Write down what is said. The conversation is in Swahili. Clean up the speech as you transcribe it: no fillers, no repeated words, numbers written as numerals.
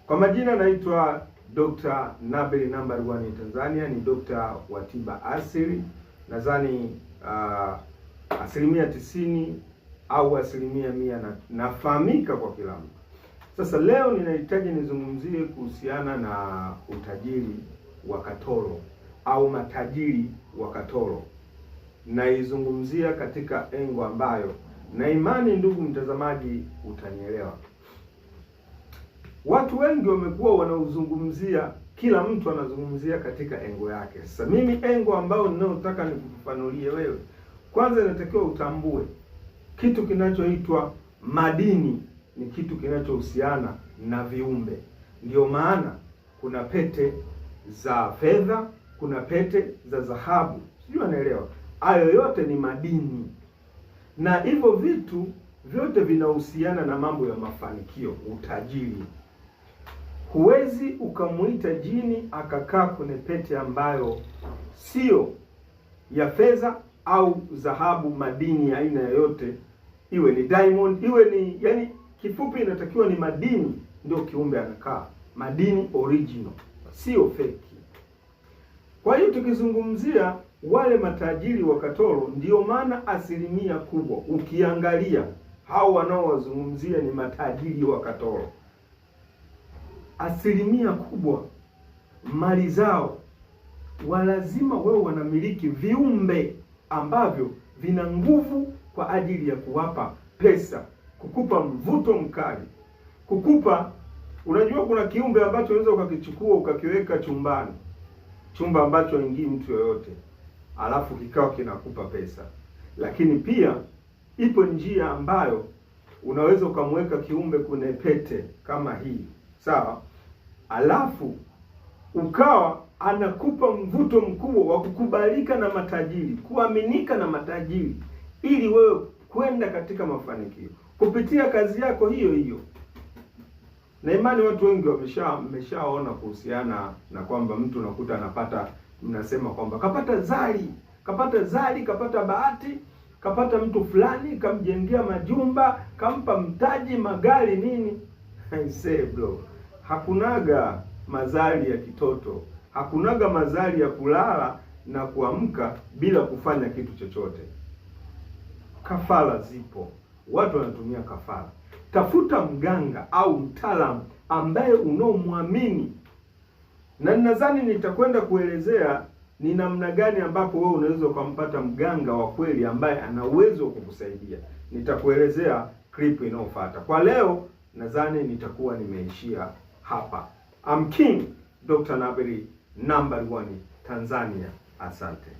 Kwa majina naitwa Dr. Nabeli number one in Tanzania, ni dokta wa tiba asili. Nadhani 90% au 100% nafahamika kwa kila mtu. Sasa leo ninahitaji nizungumzie kuhusiana na utajiri wa Katoro au matajiri wa Katoro. Naizungumzia katika engo ambayo na imani, ndugu mtazamaji, utanielewa. Watu wengi wamekuwa wanauzungumzia, kila mtu anazungumzia katika engo yake. Sasa mimi engo ambayo ninayotaka nikufafanulie wewe, kwanza inatakiwa utambue kitu kinachoitwa madini ni kitu kinachohusiana na viumbe. Ndiyo maana kuna pete za fedha, kuna pete za dhahabu, sijui anaelewa. Hayo yote ni madini, na hivyo vitu vyote vinahusiana na mambo ya mafanikio, utajiri. Huwezi ukamuita jini akakaa kwenye pete ambayo sio ya fedha au dhahabu, madini ya aina yoyote, iwe ni diamond, iwe ni yani, kifupi inatakiwa ni madini ndio kiumbe anakaa, madini original, sio feki. Kwa hiyo tukizungumzia wale matajiri wa Katoro, ndio maana asilimia kubwa ukiangalia hao wanaowazungumzia ni matajiri wa Katoro, asilimia kubwa mali zao walazima wao wanamiliki viumbe ambavyo vina nguvu kwa ajili ya kuwapa pesa, kukupa mvuto mkali, kukupa unajua, kuna kiumbe ambacho unaweza ukakichukua ukakiweka chumbani, chumba ambacho haingii mtu yoyote, alafu kikawa kinakupa pesa. Lakini pia ipo njia ambayo unaweza ukamweka kiumbe kwenye pete kama hii, sawa, alafu ukawa anakupa mvuto mkubwa wa kukubalika na matajiri, kuaminika na matajiri, ili wewe kwenda katika mafanikio kupitia kazi yako hiyo hiyo. Na imani watu wengi mmeshaona kuhusiana na kwamba mtu unakuta anapata, mnasema kwamba kapata zari, kapata zari, kapata bahati, kapata mtu fulani, kamjengea majumba, kampa mtaji, magari, nini. I say bro, hakunaga mazali ya kitoto, hakunaga mazali ya kulala na kuamka bila kufanya kitu chochote. Kafara zipo, watu wanatumia kafara. Tafuta mganga au mtaalamu ambaye unaomwamini, na nadhani nitakwenda kuelezea ni namna gani ambapo wewe unaweza ukampata mganga wa kweli ambaye ana uwezo wa kukusaidia. Nitakuelezea clip inayofuata. Kwa leo nadhani nitakuwa nimeishia hapa. I'm King Dr. Nabeli, number one Tanzania. Asante.